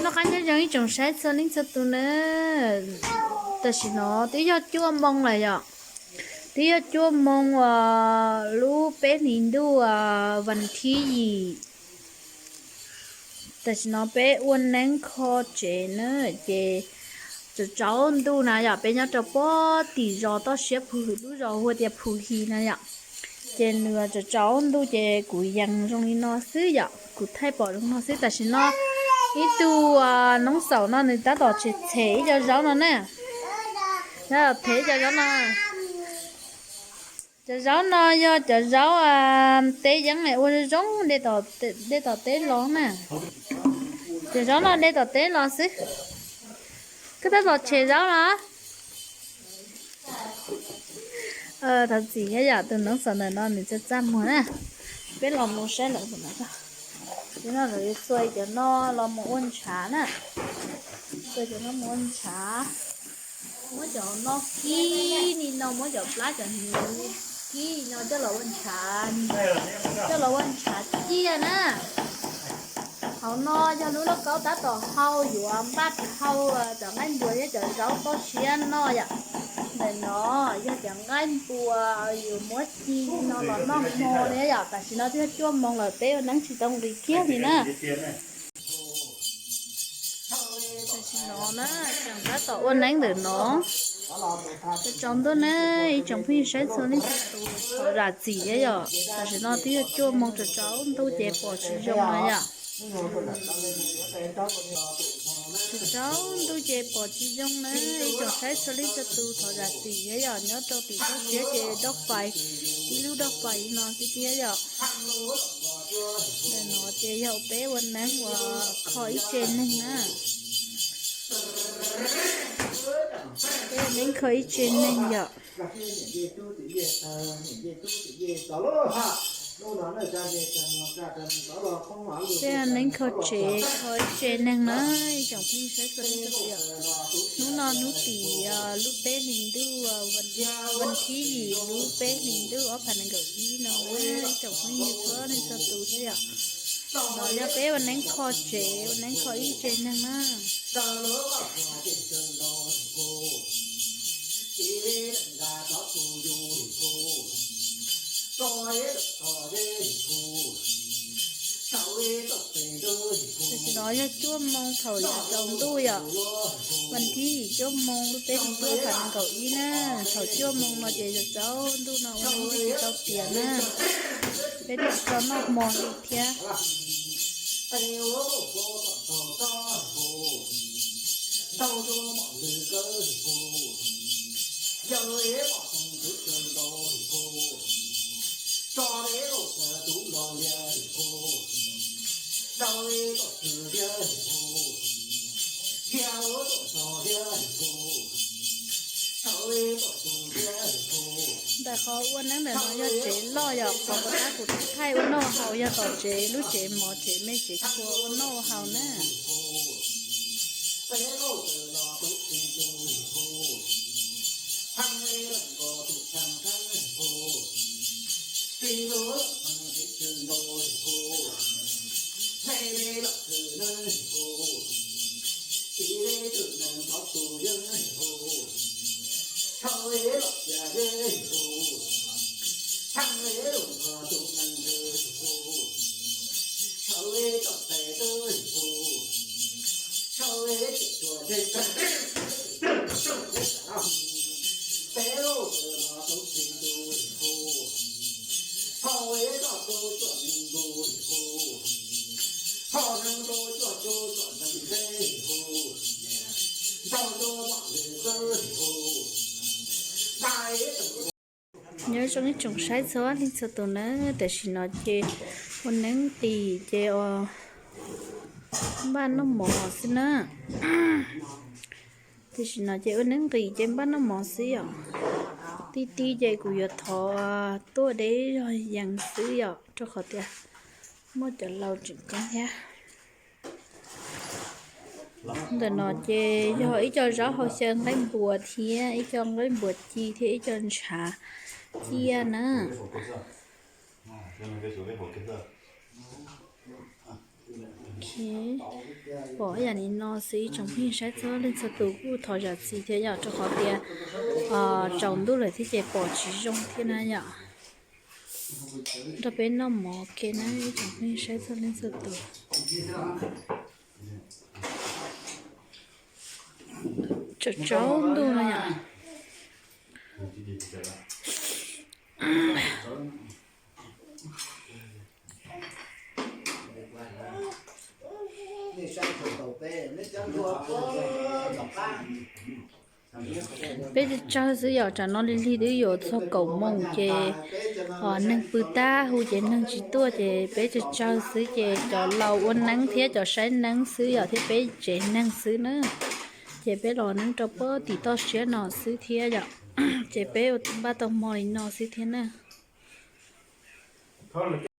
Qab nyob zoo ib tsoom saib txhua leej txhua tus na. Tam sim no twb yog cuaj moo lawm yom. Twb yog cuaj moo uas lub peb hlis ntuj vas thib yim. Tam sim no peb ua neeb kho tsev na, ces tsaus tsaus ntuj na yom, peb nyob rau pob tim zos toj siab Phu Hwm, lub zos hu tias Phu Hi na yom. Ces nws tsaus tsaus ntuj ces kuv yees zoo li no xwb yom, kuv thaij pom zoo no xwb. Tam sim no ib tug noob xaum no nws tab tom tshem tshem ib co zaub no na. Tab tom them ib co zaub no. Cov zaub no yog cov zaub teb yeeb ua zoo zoo de tom teb los na. Cov zaub no de tom teb los xwb. Koj tab tom tshem zaub los? Thov txim thiab yom, tus noob xaum ntawm no nws txaj txaj muag na. Peb los mus saib lawv, no lawv yuav txua cov no los mus ua ntshav na. Txua cov no mus ua ntshav. Muab cov no kib li no, muab cov plab cov hnyuv kib li no coj los ua ntshav, coj los ua ntshav ciaj na. Hauv no yog lub lauj kaub tab tom hau, yuav npaj hau cov nqaij npua thiab cov zaub toj siab noj yom. Ntawm no yog cov nqaij npua yuav muab ci no los noj hmo li yom. Tam sim no twb yog cuaj moos lawm, peb ua neeb tsis tau nqis kiag li na. Tam sim no na, tseem tab tom ua neeb ntawm no. Tsaus tsaus ntuj na, ib tsoom phooj ywg saib txhua leej txhua tus thov zam txim thiab yom. Tam sim no twb yog cuaj moos tsaus tsaus ntuj ces pom tsis zoo na yom. Tsaus tsaus ntuj ces pom tsis zoo na, ib tsoom saib txhua leej txhua tus thov zam txim thiab yom. Nyob rau tim toj siab ces doj fais, ib lub doj fais no tiag tiag yom. Ntawm no ces yog peb ua neeb uas kho ib tse neeg na. Peb ua neeb kho ib tse neeg yom. Peb ua neeb kho tsev kho ib tse neeg na, ib tsoom phooj ywg saib txhua leej txhua tus yom. Hnub no hnub tim lub peb hlis ntuj, vas thib yim lub peb hlis ntuj ob phav nees nkaum ib no na, ib tsoom phooj ywg txhua leej txhua tus thiab yom. No yog peb ua neeb kho tsev, ua neeb kho ib tse neeg na. Tam sim no yog cuaj moos thaum tsaus ntuj yom. Vas thib yim cuaj moos lub peb hlis ntuj ob phav nees nkaum ib na. Thaum cuaj moos no ces tsaus tsaus ntuj no ua neeb tsis tau tiav na. Peb twb tsis tau noj hmo li thiab. Ntawm qhov ua neeb ntawm no yog tsev loj yom, qhov puas tab kuv thaij ua noj haus yog tom tsev, lub tsev mov tsev me tsev kua ua noj ua haus na. Nyob zoo ib tsoom saib txhua leej txhua tus na, tam sim no ces ua neeb qis ces npaj noj mov xwb na. Tam sim no ces ua neeb nqis ces npaj noj mov xwb yom. Tib tib ces kuv yuav thov tuaj deb zog yees xwb yom, rau qhov tias muaj cov laus tseem ceeb thiab. Ntawm no ces yog ib co zaub hau xyaw nqaij npua thiab ib co nqaij npua ci thiab ib co ntshav ciaj na. Pom ib yam li no xwb ib tsoom phooj ywg saib txhua leej txhua tus kuj thov zam txim thiab yom, rau qhov tias tsaus ntuj lawm thiab ces pom tsis zoo thiab na yom. Nrog peb noj mov ke na ib tsoom phooj ywg saib txhua leej txhua tus. Tsaus tsaus ntuj no yom. Peb tsawg tsawg xwb yom, tsam no lig lig twb yuav txog kaum moos ces neeg pw tab hu ces neeg tsis tuaj ces peb tsawg tsawg xwb ces cov laus ua neeb thiab cov saib neeb xwb yom, thiab peb tsev neeg xwb na. Ces peb los neeb rau puag tim toj siab no xwb thiab yom. Ces peb ua npaj tau hmo li no xwb thiab na.